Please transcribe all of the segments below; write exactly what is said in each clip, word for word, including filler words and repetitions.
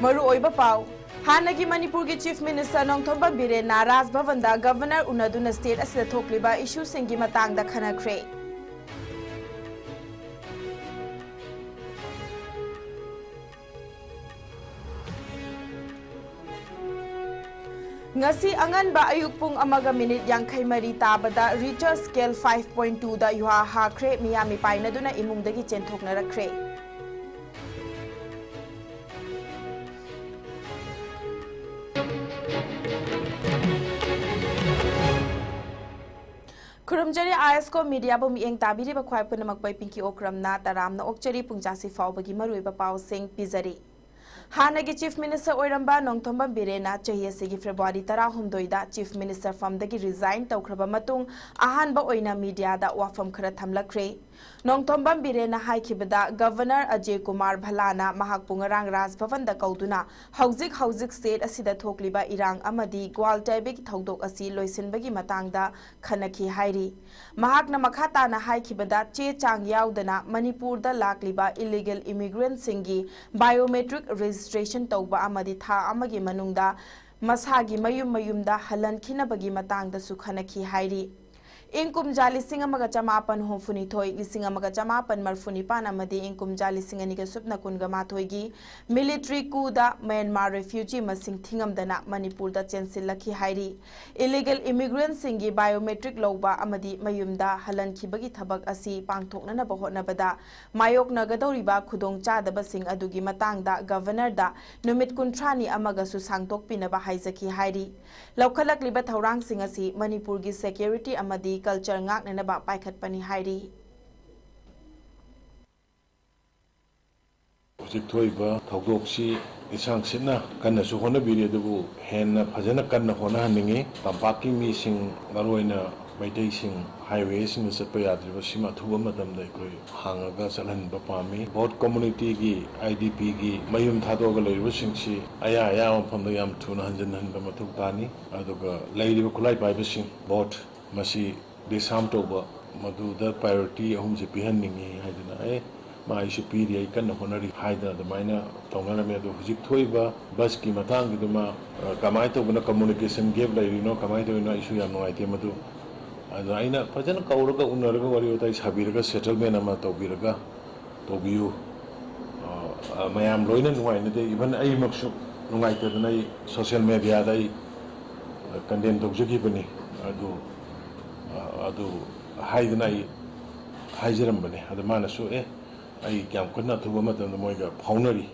ꯃꯔꯨꯑꯣꯏꯕ ꯄꯥꯎ꯫ ꯍꯥꯟꯅꯒꯤ ꯃꯅꯤꯄꯨꯔꯒꯤ Chief Minister ꯅꯣꯡꯊꯣꯝꯕꯝ ꯕꯤꯔꯦꯟꯅ ꯔꯥꯖ ꯚꯕꯟꯗ Governor ꯎꯅꯗꯨꯅ state ꯑꯁꯤꯗ ꯊꯣꯛꯂꯤꯕ issue ꯁꯤꯡꯒꯤ ꯃꯇꯥꯡꯗ ꯈꯟꯅꯈ꯭ꯔꯦ꯫ ꯉꯁꯤ ꯑꯉꯟꯕ ꯑꯌꯨꯛ ꯄꯨꯡ ꯑꯃꯒ minute ꯌꯥꯡꯈꯩ ꯃꯔꯤ ꯇꯥꯕꯗ Richter scale five point two ꯗ ꯌꯨꯍꯥ ꯍꯥꯈ꯭ꯔꯦ꯫ ꯃꯤꯌꯥꯝ ꯃꯤꯄꯥꯏꯅꯗꯨꯅ ꯏꯃꯨꯡꯗꯒꯤ ꯆꯦꯟꯊꯣꯛꯅꯔꯛꯈ꯭ꯔꯦ꯫ ꯈꯨꯔꯨꯝꯖꯔꯤ ꯑꯥꯏ ꯑꯦꯁ ꯀꯣ ꯃꯤꯗꯤꯌꯥꯕꯨ ꯃꯤꯠꯌꯦꯡ ꯇꯥꯕꯤꯔꯤꯕ ꯈ꯭ꯋꯥꯏ ꯄꯨꯝꯅꯃꯛꯄꯨ ꯑꯩ ꯄꯤꯡꯀꯤ ꯑꯣꯀ꯭ꯔꯝꯅ ꯇꯔꯥꯝꯅ ꯑꯣꯛꯆꯔꯤ꯫ ꯄꯨꯡꯖꯥꯁꯤ ꯐꯥꯎꯕꯒꯤ ꯃꯔꯨꯑꯣꯏꯕ ꯄꯥꯎꯁꯤꯡ ꯄꯤꯖꯔꯤ꯫ ꯍꯥꯟꯅꯒꯤ Chief Minister ꯑꯣꯏꯔꯝꯕ ꯅꯣꯡꯊꯣꯝꯕꯝ ꯕꯤꯔꯦꯟꯅ ꯆꯍꯤ ꯑꯁꯤꯒꯤ February ꯇꯔꯥꯍꯨꯝꯗꯣꯏꯗ Chief Minister ꯐꯝꯗꯒꯤ resign ꯇꯧꯈ꯭ꯔꯕ ꯃꯇꯨꯡ ꯑꯍꯥꯟꯕ ꯑꯣꯏꯅ ꯃꯤꯗꯤꯌꯥꯗ ꯋꯥꯐꯝ ꯈꯔ ꯊꯝꯂꯛꯈ꯭ꯔꯦ꯫ ꯅꯣꯡꯊꯣꯝꯕꯝ ꯕꯤꯔꯦꯟꯅ ꯍꯥꯏꯈꯤꯕꯗ, Governor ꯑꯖꯦ ꯀꯨꯃꯥꯔ ꯚꯜꯂꯥꯅ ꯃꯍꯥꯛꯄꯨ ꯉꯔꯥꯡ ꯔꯥꯖ ꯚꯕꯟꯗ ꯀꯧꯗꯨꯅ ꯍꯧꯖꯤꯛ ꯍꯧꯖꯤꯛ state ꯑꯁꯤꯗ ꯊꯣꯛꯂꯤꯕ ꯏꯔꯥꯡ ꯑꯃꯗꯤ ꯒ꯭ꯋꯥꯜ ꯇꯩꯕꯒꯤ ꯊꯧꯗꯣꯛ ꯑꯁꯤ ꯂꯣꯏꯁꯤꯟꯕꯒꯤ ꯃꯇꯥꯡꯗ ꯈꯟꯅꯈꯤ ꯍꯥꯏꯔꯤ꯫ ꯃꯍꯥꯛꯅ ꯃꯈꯥ ꯇꯥꯅ ꯍꯥꯏꯈꯤꯕꯗ, ꯆꯦ ꯆꯥꯡ ꯌꯥꯎꯗꯅ ꯃꯅꯤꯄꯨꯔꯗ ꯂꯥꯛꯂꯤꯕ illegal immigrantꯁꯤꯡꯒꯤ biometric registration ꯇꯧꯕ ꯑꯃꯗꯤ ꯊꯥ ꯑꯃꯒꯤ ꯃꯅꯨꯡꯗ ꯃꯁꯥꯒꯤ ꯃꯌꯨꯝ ꯃꯌꯨꯝꯗ ꯍꯜꯍꯟꯈꯤꯅꯕꯒꯤ ꯃꯇꯥꯡꯗꯁꯨ ꯈꯟꯅꯈꯤ ꯍꯥꯏꯔꯤ꯫ ꯏꯪ ꯀꯨꯝꯖꯥ ꯂꯤꯁꯤꯡ ꯑꯃꯒ ꯆꯃꯥꯄꯟ ꯍꯨꯝꯐꯨꯅꯤꯊꯣꯏ, ꯂꯤꯁꯤꯡ ꯑꯃꯒ ꯆꯃꯥꯄꯟ ꯃꯔꯐꯨ ꯅꯤꯄꯥꯟ ꯑꯃꯗꯤ ꯏꯪ ꯀꯨꯝꯖꯥ ꯂꯤꯁꯤꯡ ꯑꯅꯤꯒ ꯁꯨꯞꯅ ꯀꯨꯟꯒ ꯃꯥꯊꯣꯏꯒꯤ military coupꯗ ꯃ꯭ꯌꯥꯟꯃꯥꯔ refugee ꯃꯁꯤꯡ ꯊꯤꯉꯝꯗꯅ ꯃꯅꯤꯄꯨꯔꯗ ꯆꯦꯟꯁꯤꯜꯂꯛꯈꯤ ꯍꯥꯏꯔꯤ꯫ Illegal immigrantꯁꯤꯡꯒꯤ biometric ꯂꯧꯕ ꯑꯃꯗꯤ ꯃꯌꯨꯝꯗ ꯍꯜꯍꯟꯈꯤꯕꯒꯤ ꯊꯕꯛ ꯑꯁꯤ ꯄꯥꯡꯊꯣꯛꯅꯅꯕ ꯍꯣꯠꯅꯕꯗ ꯃꯥꯌꯣꯛꯅꯒꯗꯧꯔꯤꯕ ꯈꯨꯗꯣꯡꯆꯥꯗꯕꯁꯤꯡ ꯑꯗꯨꯒꯤ ꯃꯇꯥꯡꯗ Governorꯗ ꯅꯨꯃꯤꯠ ꯀꯨꯟꯊ꯭ꯔꯥꯅꯤ ꯑꯃꯒꯁꯨ ꯁꯥꯡꯗꯣꯛꯄꯤꯅꯕ ꯍꯥꯏꯖꯈꯤ ꯍꯥꯏꯔꯤ꯫ ꯂꯧꯈꯠꯂꯛꯂꯤꯕ ꯊꯧꯔꯥꯡꯁꯤꯡ ꯑꯁꯤ ꯃꯅꯤꯄꯨꯔꯒꯤ security ꯑꯃꯗꯤ culture ꯉꯥꯛꯅꯅꯕ ꯄꯥꯏꯈꯠꯄꯅꯤ ꯍꯥꯏꯔꯤ꯫ ꯍꯧꯖꯤꯛ ꯊꯣꯛꯏꯕ ꯊꯧꯗꯣꯛꯁꯤ ꯏꯁꯥꯡ ꯁꯤꯠꯅ ꯀꯟꯅꯁꯨ ꯍꯣꯠꯅꯕꯤꯔꯤ, ꯑꯗꯨꯕꯨ ꯍꯦꯟꯅ ꯐꯖꯅ ꯀꯟꯅ ꯍꯣꯠꯅꯍꯟꯅꯤꯡꯉꯤ꯫ ꯇꯝꯄꯥꯛꯀꯤ ꯃꯤꯁꯤꯡ, ꯃꯔꯨꯑꯣꯏꯅ ꯃꯩꯇꯩꯁꯤꯡ highwayꯁꯤꯡꯗ ꯆꯠꯄ ꯌꯥꯗ꯭ꯔꯤꯕꯁꯤꯃ ꯑꯊꯨꯕ ꯃꯇꯝꯗ ꯑꯩꯈꯣꯏ ꯍꯥꯡꯉꯒ ꯆꯠꯍꯟꯕ ꯄꯥꯝꯃꯤ꯫ Boat communityꯒꯤ, IDPꯒꯤ ꯃꯌꯨꯝ ꯊꯥꯗꯣꯛꯑꯒ ꯂꯩꯔꯤꯕꯁꯤꯡꯁꯤ ꯑꯌꯥ ꯑꯌꯥꯕ ꯃꯐꯝꯗ ꯌꯥꯝ ꯊꯨꯅ ꯍꯟꯖꯤꯟꯍꯟꯕ ꯃꯊꯧ ꯇꯥꯅꯤ꯫ ꯑꯗꯨꯒ ꯂꯩꯔꯤꯕ ꯈꯨꯠꯂꯥꯏ ꯄꯥꯏꯕꯁꯤꯡ, boat, ꯃꯁꯤ disarm ꯇꯧꯕ, ꯃꯗꯨꯗ priority ꯑꯍꯨꯝꯁꯦ ꯄꯤꯍꯟꯅꯤꯡꯉꯤ ꯍꯥꯏꯗꯨꯅ ꯑꯩ ꯃꯥꯏꯁꯨ ꯄꯤꯔꯤ, ꯑꯩ ꯀꯟꯅ ꯍꯣꯠꯅꯔꯤ ꯍꯥꯏꯗꯅ ꯑꯗꯨꯃꯥꯏꯅ ꯇꯧꯅꯔꯝꯃꯦ꯫ ꯑꯗꯣ ꯍꯧꯖꯤꯛ ꯊꯣꯛꯏꯕ ꯕꯁꯀꯤ ꯃꯇꯥꯡꯒꯤꯗꯨꯃ, ꯑ, ꯀꯃꯥꯏꯅ ꯇꯧꯕꯅ communication gap ꯂꯩꯔꯤꯅꯣ, ꯀꯃꯥꯏꯅ ꯇꯧꯔꯤꯅꯣ, ꯑꯩꯁꯨ ꯌꯥꯝ ꯅꯨꯡꯉꯥꯏꯇꯦ ꯃꯗꯨ꯫ ꯑꯗꯣ ꯑꯩꯅ ꯐꯖꯅ ꯀꯧꯔꯒ ꯎꯅꯔꯒ ꯋꯥꯔꯤ ꯋꯥꯇꯥꯏ ꯁꯥꯕꯤꯔꯒ settlement ꯑꯃ ꯇꯧꯕꯤꯔꯒ ꯇꯧꯕꯤꯌꯨ꯫ ꯑ, ꯑ, ꯃꯌꯥꯝ ꯂꯣꯏꯅ ꯅꯨꯡꯉꯥꯏꯅꯗꯦ, even ꯑꯩꯃꯛꯁꯨ ꯅꯨꯡꯉꯥꯏꯇꯗꯅ ꯑꯩ social mediaꯗ ꯑꯩ condemn ꯇꯧꯖꯈꯤꯕꯅꯤ꯫ ꯑꯗꯨ, ꯑ, ꯑꯗꯨ ꯍꯥꯏꯗꯅ ꯑꯩ ꯍꯥꯏꯖꯔꯝꯕꯅꯦ꯫ ꯑꯗꯨ ꯃꯥꯅꯁꯨ, "ꯑꯦ, ꯑꯩ ꯀꯌꯥꯝ ꯀꯟꯅ ꯑꯊꯨꯕ ꯃꯇꯝꯗ ꯃꯣꯏꯒ ꯐꯥꯎꯅꯔꯤ,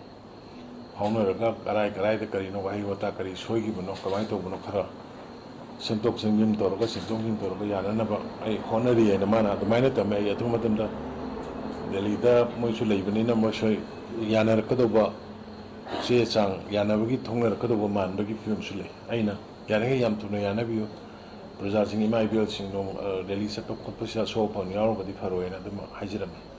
ꯐꯥꯎꯅꯔꯒ ꯀꯔꯥꯏ ꯀꯔꯥꯏꯗ ꯀꯔꯤꯅꯣ, ꯋꯥꯍꯩ ꯋꯥꯇꯥ ꯀꯔꯤ ꯁꯣꯏꯈꯤꯕꯅꯣ, ꯀꯃꯥꯏꯅ ꯇꯧꯕꯅꯣ, ꯈꯔ ꯁꯦꯝꯗꯣꯛ ꯁꯦꯝꯖꯤꯟ ꯇꯧꯔꯒ, ꯁꯦꯝꯗꯣꯛ ꯁꯦꯝꯖꯤꯟ ꯇꯧꯔꯒ ꯌꯥꯅꯅꯕ ꯑꯩ ꯍꯣꯠꯅꯔꯤ" ꯍꯥꯏꯅ ꯃꯥꯅ ꯑꯗꯨꯃꯥꯏꯅ ꯇꯝꯃꯦ꯫ ꯑꯩ ꯑꯊꯨꯕ ꯃꯇꯝꯗ ꯗꯦꯜꯂꯤꯗ ꯃꯣꯏꯁꯨ ꯂꯩꯕꯅꯤꯅ ꯃꯣꯏꯁꯨ ꯌꯥꯅꯔꯛꯀꯗꯧꯕ ꯆꯦ ꯆꯥꯡ, ꯌꯥꯅꯕꯒꯤ ꯊꯣꯡꯅꯔꯛꯀꯗꯧꯕ ꯃꯥꯟꯕꯒꯤ ꯐꯤꯕꯝꯁꯨ ꯂꯩ꯫ ꯑꯩꯅ ꯌꯥꯔꯤꯉꯩ ꯌꯥꯝ ꯊꯨꯅ ꯌꯥꯅꯕꯤꯌꯨ, ꯄ꯭ꯔꯖꯥꯁꯤꯡ, ꯏꯃꯥ ꯏꯕꯦꯜꯁꯤꯡ ꯅꯣꯡ, ꯑ, ꯔꯦꯂꯤ ꯆꯠꯄ ꯈꯣꯠꯄꯁꯤꯗ ꯑꯁꯣꯛ ꯑꯄꯟ ꯌꯥꯎꯔꯒꯗꯤ ꯐꯔꯣꯏꯅ ꯑꯗꯨꯝ ꯍꯥꯏꯖꯔꯝꯃꯤ꯫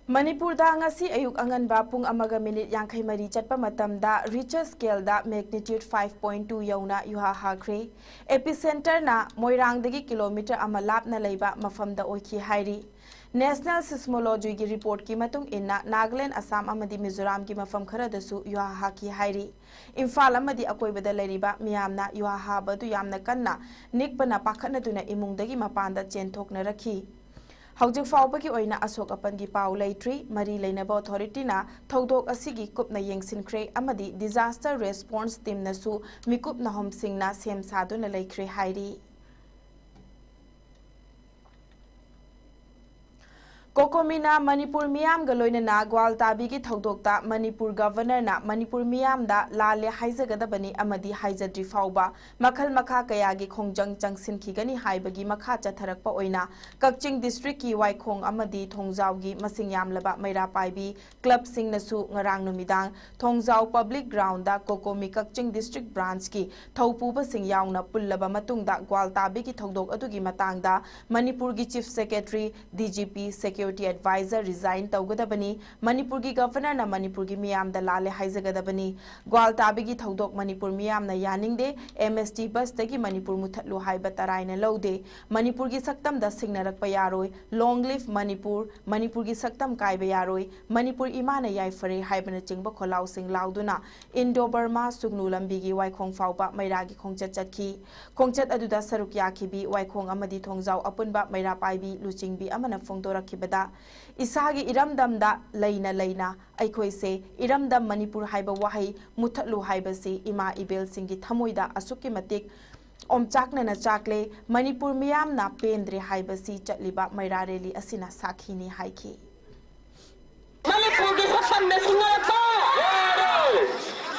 ꯃꯅꯤꯄꯨꯔꯗ ꯉꯁꯤ ꯑꯌꯨꯛ ꯑꯉꯟꯕ ꯄꯨꯡ ꯑꯃꯒ ꯃꯤꯅꯤꯠ ꯌꯥꯡꯈꯩ ꯃꯔꯤ ꯆꯠꯄ ꯃꯇꯝꯗ ꯔꯤꯆꯔ ꯁ꯭ꯀꯦꯜꯗ magnitude five point two ꯌꯧꯅ ꯌꯨꯍꯥ ꯍꯥꯈ꯭ꯔꯦ꯫ ꯑꯦꯄꯤꯁꯦꯟꯇꯔꯅ ꯃꯣꯏꯔꯥꯡꯗꯒꯤ ꯀꯤꯂꯣꯃꯤꯇꯔ ꯑꯃ ꯂꯥꯞꯅ ꯂꯩꯕ ꯃꯐꯝꯗ ꯑꯣꯏꯈꯤ ꯍꯥꯏꯔꯤ꯫ ꯅꯦꯁꯅꯦꯜ ꯁꯤꯁꯃꯣꯂꯣꯖꯤꯒꯤ ꯔꯤꯄꯣꯔꯠꯀꯤ ꯃꯇꯨꯡ ꯏꯟꯅ, ꯅꯥꯒꯥꯂꯦꯟ, ꯑꯁꯥꯝ ꯑꯃꯗꯤ ꯃꯤꯖꯣꯔꯥꯝꯒꯤ ꯃꯐꯝ ꯈꯔꯗꯁꯨ ꯌꯨꯍꯥ ꯍꯥꯈꯤ ꯍꯥꯏꯔꯤ꯫ ꯏꯝꯐꯥꯜ ꯑꯃꯗꯤ ꯑꯀꯣꯏꯕꯗ ꯂꯩꯔꯤꯕ ꯃꯤꯌꯥꯝꯅ ꯌꯨꯍꯥ ꯍꯥꯕ ꯑꯗꯨ ꯌꯥꯝꯅ ꯀꯟꯅ ꯅꯤꯛꯄꯅ ꯄꯥꯈꯠꯅꯗꯨꯅ ꯏꯃꯨꯡꯗꯒꯤ ꯃꯄꯥꯟꯗ ꯆꯦꯟꯊꯣꯛꯅꯔꯛꯈꯤ꯫ ꯍꯧꯖꯤꯛ ꯐꯥꯎꯕꯒꯤ ꯑꯣꯏꯅ ꯑꯁꯣꯛ ꯑꯄꯟꯒꯤ ꯄꯥꯎ ꯂꯩꯇ꯭ꯔꯤ꯫ ꯃꯔꯤ ꯂꯩꯅꯕ ꯑꯣꯊꯣꯔꯤꯇꯤꯅ ꯊꯧꯗꯣꯛ ꯑꯁꯤꯒꯤ ꯀꯨꯞꯅ ꯌꯦꯡꯁꯤꯟꯈ꯭ꯔꯦ ꯑꯃꯗꯤ disaster response teamꯅꯁꯨ ꯃꯤꯀꯨꯞ ꯅꯍꯨꯝꯁꯤꯡꯅ ꯁꯦꯝ ꯁꯥꯗꯨꯅ ꯂꯩꯈ꯭ꯔꯦ ꯍꯥꯏꯔꯤ꯫ ꯀꯣꯀꯣꯃꯤꯅ ꯃꯅꯤꯄꯨꯔ ꯃꯤꯌꯥꯝꯒ ꯂꯣꯏꯅꯅ ꯒ꯭ꯋꯥꯜꯇꯥꯕꯤꯒꯤ ꯊꯧꯗꯣꯛꯇ ꯃꯅꯤꯄꯨꯔ ꯒꯚꯔꯅꯔꯅ ꯃꯅꯤꯄꯨꯔ ꯃꯤꯌꯥꯝꯗ ꯂꯥꯜꯂꯦ ꯍꯥꯏꯖꯒꯗꯕꯅꯤ ꯑꯃꯗꯤ ꯍꯥꯏꯖꯗ꯭ꯔꯤ ꯐꯥꯎꯕ ꯃꯈꯜ ꯃꯈꯥ ꯀꯌꯥꯒꯤ ꯈꯣꯡꯖꯪ ꯆꯪꯁꯤꯟꯈꯤꯒꯅꯤ ꯍꯥꯏꯕꯒꯤ ꯃꯈꯥ ꯆꯠꯊꯔꯛꯄ ꯑꯣꯏꯅ ꯀꯛꯆꯤꯡ districtꯀꯤ ꯋꯥꯏꯈꯣꯡ ꯑꯃꯗꯤ ꯊꯣꯡꯖꯥꯎꯒꯤ ꯃꯁꯤꯡ ꯌꯥꯝꯂꯕ ꯃꯩꯔꯥ ꯄꯥꯏꯕꯤ clubꯁꯤꯡꯅꯁꯨ ꯉꯔꯥꯡ ꯅꯨꯃꯤꯗꯥꯡ ꯊꯣꯡꯖꯥꯎ public groundꯗ ꯀꯣꯀꯣꯃꯤ ꯀꯛꯆꯤꯡ district branchꯀꯤ ꯊꯧꯄꯨꯕꯁꯤꯡ ꯌꯥꯎꯅ ꯄꯨꯜꯂꯕ ꯃꯇꯨꯡꯗ ꯒ꯭ꯋꯥꯜꯇꯥꯕꯤꯒꯤ ꯊꯧꯗꯣꯛ ꯑꯗꯨꯒꯤ ꯃꯇꯥꯡꯗ ꯃꯅꯤꯄꯨꯔꯒꯤ Chief Secretary, DGP, Security Security Advisor resign ꯇꯧꯒꯗꯕꯅꯤ꯫ ꯃꯅꯤꯄꯨꯔꯒꯤ Governorꯅ ꯃꯅꯤꯄꯨꯔꯒꯤ ꯃꯤꯌꯥꯝꯗ ꯂꯥꯜꯂꯦ ꯍꯥꯏꯖꯒꯗꯕꯅꯤ꯫ ꯒ꯭ꯋꯥꯜꯇꯥꯕꯤꯒꯤ ꯊꯧꯗꯣꯛ ꯃꯅꯤꯄꯨꯔ ꯃꯤꯌꯥꯝꯅ ꯌꯥꯅꯤꯡꯗꯦ꯫ MST busꯇꯒꯤ ꯃꯅꯤꯄꯨꯔ ꯃꯨꯊꯠꯂꯨ ꯍꯥꯏꯕ ꯇꯔꯥꯏꯅ ꯂꯧꯗꯦ꯫ ꯃꯅꯤꯄꯨꯔꯒꯤ ꯁꯛꯇꯝꯗ ꯁꯤꯡꯅꯔꯛꯄ ꯌꯥꯔꯣꯏ꯫ Long live Manipur. ꯃꯅꯤꯄꯨꯔꯒꯤ ꯁꯛꯇꯝ ꯀꯥꯏꯕ ꯌꯥꯔꯣꯏ꯫ ꯃꯅꯤꯄꯨꯔ ꯏꯃꯥꯅ ꯌꯥꯏꯐꯔꯦ ꯍꯥꯏꯕꯅꯆꯤꯡꯕ ꯈꯣꯜꯂꯥꯎꯁꯤꯡ ꯂꯥꯎꯗꯨꯅ Indo Burma ꯁꯨꯒꯅꯨ ꯂꯝꯕꯤꯒꯤ ꯋꯥꯏꯈꯣꯡ ꯐꯥꯎꯕ ꯃꯩꯔꯥꯒꯤ ꯈꯣꯡꯆꯠ ꯆꯠꯈꯤ꯫ ꯈꯣꯡꯆꯠ ꯑꯗꯨꯗ ꯁꯔꯨꯛ ꯌꯥꯈꯤꯕꯤ ꯋꯥꯏꯈꯣꯡ ꯑꯃꯗꯤ ꯊꯣꯡꯖꯥꯎ ꯑꯄꯨꯟꯕ ꯃꯩꯔꯥ ꯄꯥꯏꯕꯤ ꯂꯨꯆꯤꯡꯕꯤ ꯑꯃꯅ ꯐꯣꯡꯗꯣꯔꯛꯈꯤꯕꯗ, ꯏꯁꯥꯒꯤ ꯏꯔꯝꯗꯝꯗ ꯂꯩꯅ ꯂꯩꯅ ꯑꯩꯈꯣꯏꯁꯦ ꯏꯔꯝꯗꯝ ꯃꯅꯤꯄꯨꯔ ꯍꯥꯏꯕ ꯋꯥꯍꯩ ꯃꯨꯊꯠꯂꯨ ꯍꯥꯏꯕꯁꯤ ꯏꯃꯥ ꯏꯕꯦꯜꯁꯤꯡꯒꯤ ꯊꯃꯣꯏꯗ ꯑꯁꯨꯛꯀꯤ ꯃꯇꯤꯛ ꯑꯣꯝꯆꯥꯛꯅꯅ ꯆꯥꯛꯂꯦ꯫ ꯃꯅꯤꯄꯨꯔ ꯃꯤꯌꯥꯝꯅ ꯄꯦꯟꯗ꯭ꯔꯦ ꯍꯥꯏꯕꯁꯤ ꯆꯠꯂꯤꯕ ꯃꯩꯔꯥ ꯔꯦꯂꯤ ꯑꯁꯤꯅ ꯁꯥꯈꯤꯅꯤ ꯍꯥꯏꯈꯤ꯫ ꯃꯅꯤꯄꯨꯔꯒꯤ ꯁꯛꯇꯝꯗ ꯁꯤꯡꯅꯔꯛꯄ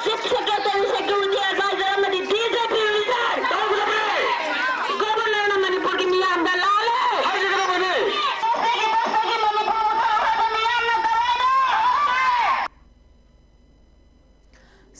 Chief Secretary, Security Advisor ꯑꯃꯗꯤ DGP resign ꯇꯧꯒꯗꯕꯅꯤ꯫ Governorꯅ ꯃꯅꯤꯄꯨꯔꯒꯤ ꯃꯤꯌꯥꯝꯗ ꯂꯥꯜꯂꯦ꯫ ꯍꯥꯏꯒꯗꯕꯅꯤ꯫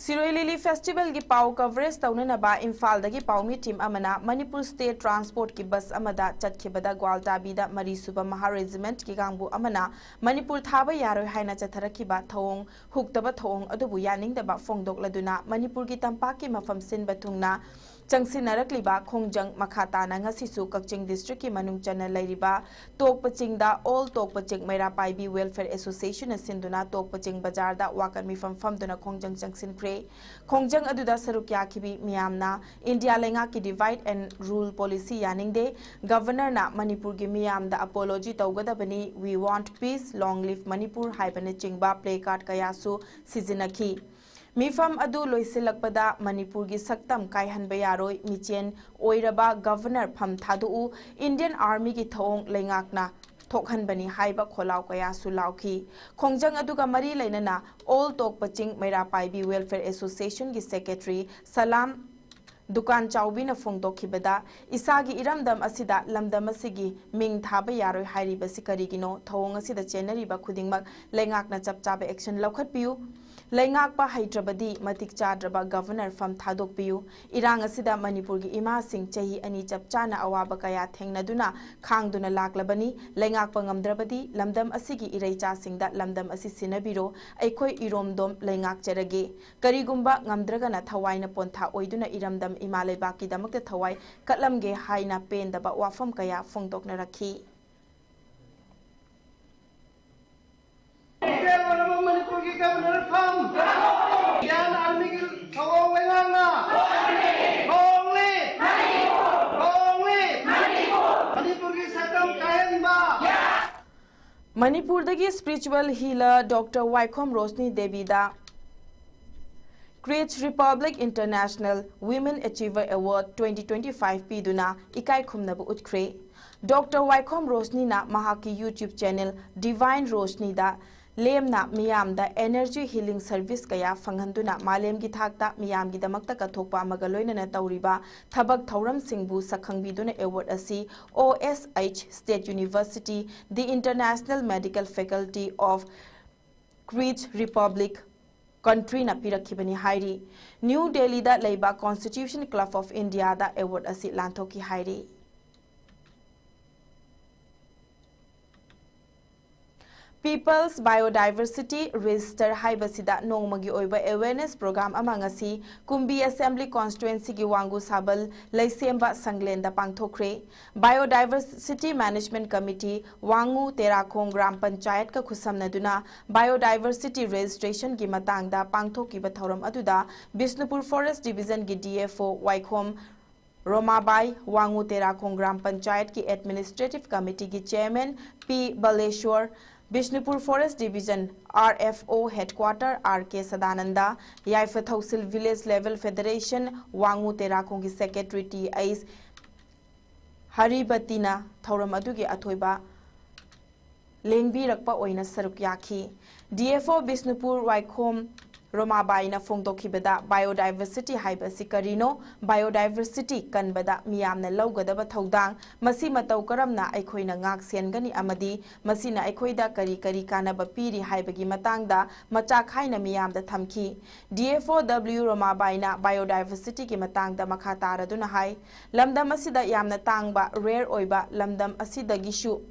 ꯁꯤꯔꯣꯏ ꯂꯤꯂꯤ Festivalꯒꯤ ꯄꯥꯎ coverage ꯇꯧꯅꯅꯕ ꯏꯝꯐꯥꯜꯗꯒꯤ ꯄꯥꯎꯃꯤ team ꯑꯃꯅ ꯃꯅꯤꯄꯨꯔ State Transportꯀꯤ bus ꯑꯃꯗ ꯆꯠꯈꯤꯕꯗ ꯒ꯭ꯋꯥꯜꯇꯥꯕꯤꯗ ꯃꯔꯤꯁꯨꯕ ꯃꯍꯥ Regimentꯀꯤ ꯀꯥꯡꯕꯨ ꯑꯃꯅ ꯃꯅꯤꯄꯨꯔ ꯊꯥꯕ ꯌꯥꯔꯣꯏ ꯍꯥꯏꯅ ꯆꯠꯊꯔꯛꯈꯤꯕ ꯊꯧꯑꯣꯡ ꯍꯨꯛꯇꯕ ꯊꯧꯑꯣꯡ ꯑꯗꯨꯕꯨ ꯌꯥꯅꯤꯡꯗꯕ ꯐꯣꯡꯗꯣꯛꯂꯗꯨꯅ ꯃꯅꯤꯄꯨꯔꯒꯤ ꯇꯝꯄꯥꯛꯀꯤ ꯃꯐꯝ ꯁꯤꯟꯕ ꯊꯨꯡꯅ ꯆꯪꯁꯤꯟꯅꯔꯛꯂꯤꯕ ꯈꯣꯡꯖꯪ ꯃꯈꯥ ꯇꯥꯅ ꯉꯁꯤꯁꯨ ꯀꯛꯆꯤꯡ districtꯀꯤ ꯃꯅꯨꯡ ꯆꯟꯅ ꯂꯩꯔꯤꯕ ꯇꯣꯛꯄ ꯆꯤꯡꯗ All ꯇꯣꯛꯄ ꯆꯤꯡ ꯃꯩꯔꯥ ꯄꯥꯏꯕꯤ Welfare Associationꯅ ꯁꯤꯟꯗꯨꯅ ꯇꯣꯛꯄ ꯆꯤꯡ ꯕꯖꯥꯔꯗ ꯋꯥꯀꯠ ꯃꯤꯐꯝ ꯐꯝꯗꯨꯅ ꯈꯣꯡꯖꯪ ꯆꯪꯁꯤꯟꯈ꯭ꯔꯦ꯫ ꯈꯣꯡꯖꯪ ꯑꯗꯨꯗ ꯁꯔꯨꯛ ꯌꯥꯈꯤꯕꯤ ꯃꯤꯌꯥꯝꯅ ꯏꯟꯗꯤꯌꯥ ꯂꯩꯉꯥꯛꯀꯤ Divide and Rule Policy ꯌꯥꯅꯤꯡꯗꯦ, Governorꯅ ꯃꯅꯤꯄꯨꯔꯒꯤ ꯃꯤꯌꯥꯝꯗ apology ꯇꯧꯒꯗꯕꯅꯤ, We want peace, Long live Manipur ꯍꯥꯏꯕꯅꯆꯤꯡꯕ placard ꯀꯌꯥꯁꯨ ꯁꯤꯖꯤꯟꯅꯈꯤ꯫ ꯃꯤꯐꯝ ꯑꯗꯨ ꯂꯣꯏꯁꯤꯜꯂꯛꯄꯗ ꯃꯅꯤꯄꯨꯔꯒꯤ ꯁꯛꯇꯝ ꯀꯥꯏꯍꯟꯕ ꯌꯥꯔꯣꯏ, ꯃꯤꯆꯦꯟ ꯑꯣꯏꯔꯕ Governor ꯐꯝ ꯊꯥꯗꯣꯛꯎ, Indian Armyꯒꯤ ꯊꯧꯑꯣꯡ ꯂꯩꯉꯥꯛꯅ ꯊꯣꯛꯍꯟꯕꯅꯤ ꯍꯥꯏꯕ ꯈꯣꯜꯂꯥꯎ ꯀꯌꯥꯁꯨ ꯂꯥꯎꯈꯤ꯫ ꯈꯣꯡꯖꯪ ꯑꯗꯨꯒ ꯃꯔꯤ ꯂꯩꯅꯅ All ꯇꯣꯛꯄ ꯆꯤꯡ ꯃꯩꯔꯥ ꯄꯥꯏꯕꯤ Welfare Associationꯒꯤ Secretary ꯁꯂꯥꯝ ꯗꯨꯀꯥꯟ ꯆꯥꯎꯕꯤꯅ ꯐꯣꯡꯗꯣꯛꯈꯤꯕꯗ, ꯏꯁꯥꯒꯤ ꯏꯔꯝꯗꯝ ꯑꯁꯤꯗ ꯂꯝꯗꯝ ꯑꯁꯤꯒꯤ ꯃꯤꯡ ꯊꯥꯕ ꯌꯥꯔꯣꯏ ꯍꯥꯏꯔꯤꯕꯁꯤ ꯀꯔꯤꯒꯤꯅꯣ? ꯊꯧꯑꯣꯡ ꯑꯁꯤꯗ ꯆꯦꯟꯅꯔꯤꯕ ꯈꯨꯗꯤꯡꯃꯛ ꯂꯩꯉꯥꯛꯅ ꯆꯞ ꯆꯥꯕ action ꯂꯧꯈꯠꯄꯤꯌꯨ꯫ ꯂꯩꯉꯥꯛꯄ ꯍꯩꯇ꯭ꯔꯕꯗꯤ ꯃꯇꯤꯛ ꯆꯥꯗ꯭ꯔꯕ ꯒꯚꯔꯅꯔ ꯐꯝ ꯊꯥꯗꯣꯛꯄꯤꯌꯨ꯫ ꯏꯔꯥꯡ ꯑꯁꯤꯗ ꯃꯅꯤꯄꯨꯔꯒꯤ ꯏꯃꯥꯁꯤꯡ ꯆꯍꯤ ꯑꯅꯤ ꯆꯞ ꯆꯥꯅ ꯑꯋꯥꯕ ꯀꯌꯥ ꯊꯦꯡꯅꯗꯨꯅ ꯈꯥꯡꯗꯨꯅ ꯂꯥꯛꯂꯕꯅꯤ꯫ ꯂꯩꯉꯥꯛꯄ ꯉꯝꯗ꯭ꯔꯕꯗꯤ ꯂꯝꯗꯝ ꯑꯁꯤꯒꯤ ꯏꯔꯩꯆꯥꯁꯤꯡꯗ ꯂꯝꯗꯝ ꯑꯁꯤ ꯁꯤꯟꯅꯕꯤꯔꯣ꯫ ꯑꯩꯈꯣꯏ ꯏꯔꯣꯝꯗꯣꯝ ꯂꯩꯉꯥꯛꯆꯔꯒꯦ꯫ ꯀꯔꯤꯒꯨꯝꯕ ꯉꯝꯗ꯭ꯔꯒꯅ ꯊꯋꯥꯏꯅ ꯄꯣꯟꯊꯥ ꯑꯣꯏꯗꯨꯅ ꯏꯔꯝꯗꯝ ꯏꯃꯥ ꯂꯩꯕꯥꯛꯀꯤꯗꯃꯛꯇ ꯊꯋꯥꯏ ꯀꯠꯂꯝꯒꯦ ꯍꯥꯏꯅ ꯄꯦꯟꯗꯕ ꯋꯥꯐꯝ ꯀꯌꯥ ꯐꯣꯡꯗꯣꯛꯅꯔꯛꯈꯤ꯫ ꯃꯅꯤꯄꯨꯔꯒꯤ ꯒꯚꯔꯅꯔ ꯐꯝ ꯏꯟꯗꯤꯌꯥꯟ ꯑꯥꯔꯃꯤꯒꯤ ꯊꯧꯑꯣꯡ ꯂꯩꯉꯥꯛꯅ ꯈꯣꯡꯂꯤ! ꯈꯣꯡꯂꯤ! ꯃꯅꯤꯄꯨꯔꯒꯤ ꯁꯛꯇꯝ ꯀꯥꯏꯍꯟꯕ! ꯃꯅꯤꯄꯨꯔꯗꯒꯤ spiritual healer doctor Waikhom Roshni ꯗꯦꯕꯤꯗ Krich republic international women achiever award twenty twenty five ꯄꯤꯗꯨꯅ ꯏꯀꯥꯏ ꯈꯨꯝꯅꯕ ꯎꯠꯈ꯭ꯔꯦ꯫ ꯗꯣꯛꯇꯔ ꯋꯥꯏꯈꯣꯝ ꯔꯣꯁꯅꯤꯅ ꯃꯍꯥꯛꯀꯤ YouTube ꯆꯦꯅꯦꯜ ꯗꯤꯚꯥꯏꯟ ꯔꯣꯁꯅꯤꯗ ꯂꯦꯝꯅ ꯃꯤꯌꯥꯝꯗ energy healing service ꯀꯌꯥ ꯐꯪꯍꯟꯗꯨꯅ ꯃꯥꯂꯦꯝꯒꯤ ꯊꯥꯛꯇ ꯃꯤꯌꯥꯝꯒꯤꯗꯃꯛꯇ ꯀꯠꯊꯣꯛꯄ ꯑꯃꯒ ꯂꯣꯏꯅꯅ ꯇꯧꯔꯤꯕ ꯊꯕꯛ ꯊꯧꯔꯝꯁꯤꯡꯕꯨ ꯁꯛꯈꯪꯕꯤꯗꯨꯅ ꯑꯦꯋꯥꯔꯗ ꯑꯁꯤ O S H State University, the International Medical Faculty of Czech Republic, countryꯅ ꯄꯤꯔꯛꯈꯤꯕꯅꯤ ꯍꯥꯏꯔꯤ꯫ ꯅ꯭ꯌꯨ ꯗꯦꯜꯂꯤꯗ ꯂꯩꯕ Constitution Club of Indiaꯗ ꯑꯦꯋꯥꯔꯗ ꯑꯁꯤ ꯂꯥꯟꯊꯣꯛꯈꯤ ꯍꯥꯏꯔꯤ꯫ People's Biodiversity Register ꯍꯥꯏꯕꯁꯤꯗ ꯅꯣꯡꯃꯒꯤ ꯑꯣꯏꯕ awareness program ꯑꯃ ꯉꯁꯤ ꯀꯨꯝꯕꯤ Assembly Constituencyꯒꯤ ꯋꯥꯡꯒꯨ ꯁꯥꯕꯜ ꯂꯩꯁꯦꯝꯕ ꯁꯪꯂꯦꯟꯗ ꯄꯥꯡꯊꯣꯛꯈ꯭ꯔꯦ꯫ Biodiversity Management Committee, Wangoo Terakhong Gram ꯄꯟꯆꯥꯌꯠꯀ ꯈꯨꯠꯁꯝꯅꯗꯨꯅ Biodiversity Registrationꯒꯤ ꯃꯇꯥꯡꯗ ꯄꯥꯡꯊꯣꯛꯈꯤꯕ ꯊꯧꯔꯝ ꯑꯗꯨꯗ Bishnupur Forest Divisionꯒꯤ D F O Waikhom Romabai, Wangoo Terakhong Gram ꯄꯟꯆꯥꯌꯠꯀꯤ Administrative Committeeꯒꯤ Chairman P Baleshwar, Bishnupur Forest Division R F O Headquarter R K Sadananda, ꯌꯥꯏꯐ ꯊꯧꯁꯤꯜ Village Level Federation ꯋꯥꯡꯉꯨ ꯇꯦꯔꯥꯈꯣꯡꯒꯤ Secretary T H ꯍꯔꯤꯕꯇꯤꯅ ꯊꯧꯔꯝ ꯑꯗꯨꯒꯤ ꯑꯊꯣꯏꯕ ꯂꯦꯡꯕꯤꯔꯛꯄ ꯑꯣꯏꯅ ꯁꯔꯨꯛ ꯌꯥꯈꯤ꯫ D F O ꯕꯤꯁꯅꯨꯄꯨꯔ ꯋꯥꯏꯈꯣꯝ ꯔꯣꯃꯥꯕꯥꯏꯅ ꯐꯣꯡꯗꯣꯛꯈꯤꯕꯗ, biodiversity ꯍꯥꯏꯕꯁꯤ ꯀꯔꯤꯅꯣ? Biodiversity ꯀꯟꯕꯗ ꯃꯤꯌꯥꯝꯅ ꯂꯧꯒꯗꯕ ꯊꯧꯗꯥꯡ, ꯃꯁꯤ ꯃꯇꯧ ꯀꯔꯝꯅ ꯑꯩꯈꯣꯏꯅ ꯉꯥꯛ ꯁꯦꯟꯒꯅꯤ ꯑꯃꯗꯤ ꯃꯁꯤꯅ ꯑꯩꯈꯣꯏꯗ ꯀꯔꯤ ꯀꯔꯤ ꯀꯥꯟꯅꯕ ꯄꯤꯔꯤ ꯍꯥꯏꯕꯒꯤ ꯃꯇꯥꯡꯗ ꯃꯆꯥꯛ ꯍꯥꯏꯅ ꯃꯤꯌꯥꯝꯗ ꯊꯝꯈꯤ꯫ D F O W ꯔꯣꯃꯥꯕꯥꯏꯅ biodiversity ꯒꯤ ꯃꯇꯥꯡꯗ ꯃꯈꯥ ꯇꯥꯔꯗꯨꯅ ꯍꯥꯏ, ꯂꯝꯗꯝ ꯑꯁꯤꯗ ꯌꯥꯝꯅ ꯇꯥꯡꯕ, rare ꯑꯣꯏꯕ ꯂꯝꯗꯝ ꯑꯁꯤꯗꯒꯤꯁꯨ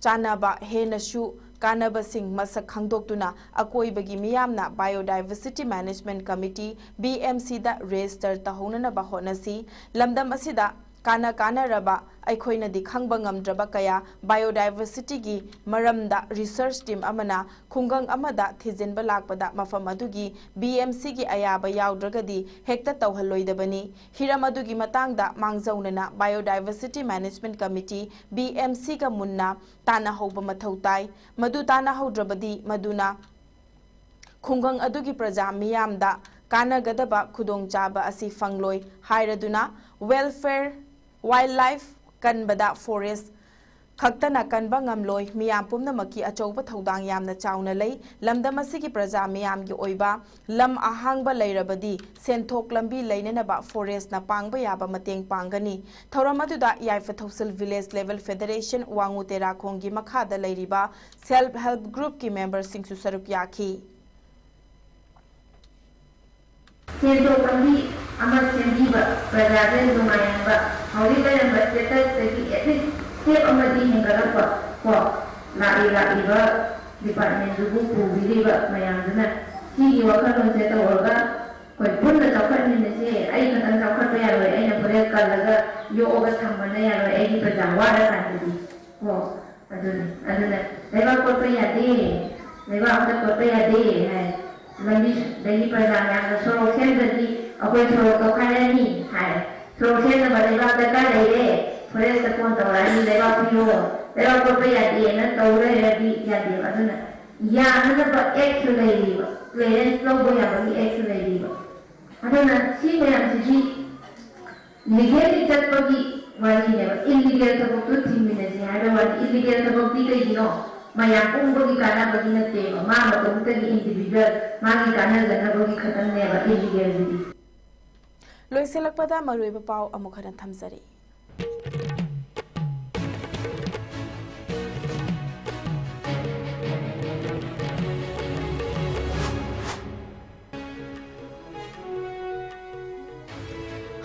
ꯆꯥꯟꯅꯕ, ꯍꯦꯟꯅꯁꯨ ꯀꯥꯟꯅꯕꯁꯤꯡ ꯃꯁꯛ ꯈꯪꯗꯣꯛꯇꯨꯅ ꯑꯀꯣꯏꯕꯒꯤ ꯃꯤꯌꯥꯝꯅ Biodiversity Management Committee, B M C ꯗ register ꯇꯧꯍꯧꯅꯅꯕ ꯍꯣꯠꯅꯁꯤ꯫ ꯂꯝꯗꯝ ꯑꯁꯤꯗ ꯀꯥꯟꯅ ꯀꯥꯟꯅꯔꯕ, ꯑꯩꯈꯣꯏꯅꯗꯤ ꯈꯪꯕ ꯉꯝꯗ꯭ꯔꯕ ꯀꯌꯥ biodiversity ꯒꯤ ꯃꯔꯝꯗ research team ꯑꯃꯅ ꯈꯨꯡꯒꯪ ꯑꯃꯗ ꯊꯤꯖꯤꯟꯕ ꯂꯥꯛꯄꯗ ꯃꯐꯝ ꯑꯗꯨꯒꯤ B M C ꯒꯤ ꯑꯌꯥꯕ ꯌꯥꯎꯗ꯭ꯔꯒꯗꯤ ꯍꯦꯛꯇ ꯇꯧꯍꯜꯂꯣꯏꯗꯕꯅꯤ꯫ ꯍꯤꯔꯝ ꯑꯗꯨꯒꯤ ꯃꯇꯥꯡꯗ ꯃꯥꯡꯖꯧꯅꯅ Biodiversity Management Committee, B M C ꯒ ꯃꯨꯟꯅ ꯇꯥꯟꯅꯍꯧꯕ ꯃꯊꯧ ꯇꯥꯏ꯫ ꯃꯗꯨ ꯇꯥꯟꯅꯍꯧꯗ꯭ꯔꯕꯗꯤ ꯃꯗꯨꯅ ꯈꯨꯡꯒꯪ ꯑꯗꯨꯒꯤ ꯄ꯭ꯔꯖꯥ ꯃꯤꯌꯥꯝꯗ ꯀꯥꯟꯅꯒꯗꯕ ꯈꯨꯗꯣꯡꯆꯥꯕ ꯑꯁꯤ ꯐꯪꯂꯣꯏ ꯍꯥꯏꯔꯗꯨꯅ, welfare, wildlife ꯀꯟꯕꯗ forest ꯈꯛꯇꯅ ꯀꯟꯕ ꯉꯝꯂꯣꯏ, ꯃꯤꯌꯥꯝ ꯄꯨꯝꯅꯃꯛꯀꯤ ꯑꯆꯧꯕ ꯊꯧꯗꯥꯡ ꯌꯥꯝꯅ ꯆꯥꯎꯅ ꯂꯩ꯫ ꯂꯝꯗꯝ ꯑꯁꯤꯒꯤ ꯄ꯭ꯔꯖꯥ ꯃꯤꯌꯥꯝꯒꯤ ꯑꯣꯏꯕ ꯂꯝ ꯑꯍꯥꯡꯕ ꯂꯩꯔꯕꯗꯤ ꯁꯦꯟꯊꯣꯛ ꯂꯝꯕꯤ ꯂꯩꯅꯅꯕ forest ꯅ ꯄꯥꯡꯕ ꯌꯥꯕ ꯃꯇꯦꯡ ꯄꯥꯡꯒꯅꯤ꯫ ꯊꯧꯔꯝ ꯑꯗꯨꯗ ꯌꯥꯏꯐ ꯊꯧꯁꯤꯜ village level federation ꯋꯥꯉꯨ ꯇꯦꯔꯥꯈꯣꯡꯒꯤ ꯃꯈꯥꯗ ꯂꯩꯔꯤꯕ self help group ꯀꯤ member ꯁꯤꯡꯁꯨ ꯁꯔꯨꯛ ꯌꯥꯈꯤ꯫ ꯁꯦꯟꯊꯣꯛ ꯂꯝꯕꯤ ꯑꯃ ꯁꯦꯝꯕꯤꯕ, ꯄ꯭ꯔꯖꯥꯁꯦ ꯅꯨꯡꯉꯥꯏꯍꯟꯕ, ꯍꯧꯖꯤꯛ ꯂꯩꯔꯝꯕ status ꯇꯒꯤ at least step ꯑꯃꯗꯤ ꯍꯦꯟꯒꯠꯂꯛꯄ ꯀꯣ, ꯂꯥꯛꯂꯤ ꯂꯥꯛꯂꯤꯕ department ꯗꯨꯕꯨ ꯄꯨꯕꯤꯔꯤꯕ ꯃꯌꯥꯝꯗꯨꯅ ꯁꯤꯒꯤ ꯋꯥꯈꯜꯂꯣꯟꯁꯦ ꯇꯧꯔꯒ ꯑꯩꯈꯣꯏ ꯄꯨꯟꯅ ꯆꯥꯎꯈꯠꯃꯤꯟꯅꯁꯦ꯫ ꯑꯩ ꯈꯛꯇꯪ ꯆꯥꯎꯈꯠꯄ ꯌꯥꯔꯣꯏ, ꯑꯩꯅ forest ꯀꯜꯂꯒ ꯌꯣꯛꯑꯒ ꯊꯝꯕꯅ ꯌꯥꯔꯣꯏ, ꯑꯩꯒꯤ ꯄ꯭ꯔꯖꯥ ꯋꯥꯔꯀꯥꯟꯗꯗꯤ ꯀꯣ꯫ ꯑꯗꯨꯅꯤ꯫ ꯑꯗꯨꯅ ꯂꯩꯕꯥꯛ ꯀꯣꯠꯄ ꯌꯥꯗꯦ, ꯂꯩꯕꯥꯛ ꯑꯝꯇ ꯀꯣꯠꯄ ꯌꯥꯗꯦ ꯍꯥꯏ꯫ ꯂꯝꯕꯤ, ꯑꯗꯒꯤ ꯄ꯭ꯔꯖꯥ ꯃꯌꯥꯝꯅ ꯁꯣꯔꯣꯛ ꯁꯦꯝꯗ꯭ꯔꯗꯤ ꯑꯩꯈꯣꯏ ꯁꯣꯔꯣꯛ ꯇꯧꯈꯥꯏꯔꯅꯤ ꯍꯥꯏ꯫ ꯁꯣꯔꯣꯛ ꯁꯦꯝꯅꯕ ꯂꯩꯕꯥꯛ ꯗꯔꯀꯥꯔ ꯂꯩꯔꯦ, forest ꯇ phone ꯇꯧꯔꯛꯑꯅꯤ, ꯂꯩꯕꯥꯛ ꯄꯤꯔꯣ, ꯂꯩꯕꯥꯛ ꯀꯣꯠꯄ ꯌꯥꯗꯦꯅ ꯇꯧ ꯂꯩꯔꯗꯤ ꯌꯥꯗꯦꯕ꯫ ꯑꯗꯨꯅ ꯌꯥꯅꯅꯕ act ꯁꯨ ꯂꯩꯔꯤꯕ, clearance ꯂꯧꯕ ꯌꯥꯕꯒꯤ act ꯁꯨ ꯂꯩꯔꯤꯕ꯫ ꯑꯗꯨꯅ ꯁꯤ ꯃꯌꯥꯝꯁꯤꯗꯤ legally ꯆꯠꯄꯒꯤ ꯋꯥꯔꯤꯅꯦꯕ, illegal ꯊꯕꯛꯇꯨ ꯊꯤꯡꯃꯤꯟꯅꯁꯤ ꯍꯥꯏꯕ ꯋꯥꯅꯤ꯫ Illegal ꯊꯕꯛꯇꯤ ꯀꯩꯒꯤꯅꯣ? ꯃꯌꯥꯝ ꯄꯨꯝꯕꯒꯤ ꯀꯥꯟꯅꯕꯒꯤ ꯅꯠꯇꯦꯕ, ꯃꯥ ꯃꯇꯣꯝꯇꯒꯤ individual ꯃꯥꯒꯤ ꯀꯥꯟꯅꯖꯅꯕꯒꯤ ꯈꯛꯇꯪꯅꯦꯕ illegalꯗꯨꯗꯤ꯫ ꯂꯣꯏꯁꯤꯜꯂꯛꯄꯗ ꯃꯔꯨꯑꯣꯏꯕ ꯄꯥꯎ ꯑꯃꯨꯛ ꯍꯟꯅ ꯊꯝꯖꯔꯤ꯫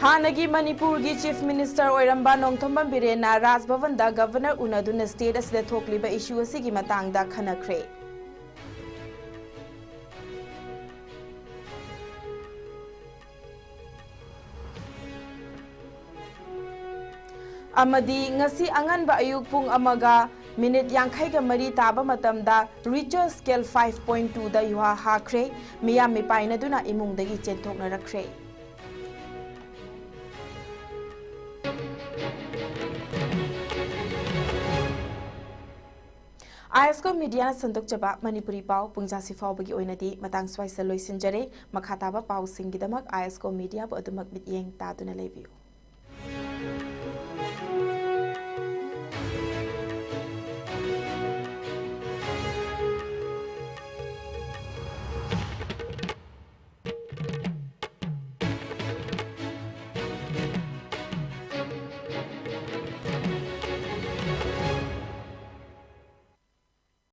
ꯍꯥꯟꯅꯒꯤ ꯃꯅꯤꯄꯨꯔꯒꯤ Chief Minister ꯑꯣꯏꯔꯝꯕ ꯅꯣꯡꯊꯣꯝꯕꯝ ꯕꯤꯔꯦꯟꯅ ꯔꯥꯖ ꯚꯕꯟꯗ Governor ꯎꯅꯗꯨꯅ state ꯑꯁꯤꯗ ꯊꯣꯛꯂꯤꯕ issue ꯑꯁꯤꯒꯤ ꯃꯇꯥꯡꯗ ꯈꯟꯅꯈ꯭ꯔꯦ꯫ ꯑꯃꯗꯤ ꯉꯁꯤ ꯑꯉꯟꯕ ꯑꯌꯨꯛ ꯄꯨꯡ ꯑꯃꯒ minute ꯌꯥꯡꯈꯩꯒ ꯃꯔꯤ ꯇꯥꯕ ꯃꯇꯝꯗ Richter scale five point twoꯗ ꯌꯨꯍꯥ ꯍꯥꯈ꯭ꯔꯦ꯫ ꯃꯤꯌꯥꯝ ꯃꯤꯄꯥꯏꯅꯗꯨꯅ ꯏꯃꯨꯡꯗꯒꯤ ꯆꯦꯟꯊꯣꯛꯅꯔꯛꯈ꯭ꯔꯦ꯫ ISCO Mediaꯅ ꯁꯟꯗꯣꯛꯆꯕ ꯃꯅꯤꯄꯨꯔꯤ ꯄꯥꯎ ꯄꯨꯡꯖꯥꯁꯤ ꯐꯥꯎꯕꯒꯤ ꯑꯣꯏꯅꯗꯤ ꯃꯇꯥꯡ ꯁ꯭ꯋꯥꯏꯁꯤꯗ ꯂꯣꯏꯁꯤꯟꯖꯔꯦ꯫ ꯃꯈꯥ ꯇꯥꯕ ꯄꯥꯎꯁꯤꯡꯒꯤꯗꯃꯛ ISCO Mediaꯕꯨ ꯑꯗꯨꯃꯛ ꯃꯤꯠꯌꯦꯡ ꯇꯥꯗꯨꯅ ꯂꯩꯕꯤꯌꯨ꯫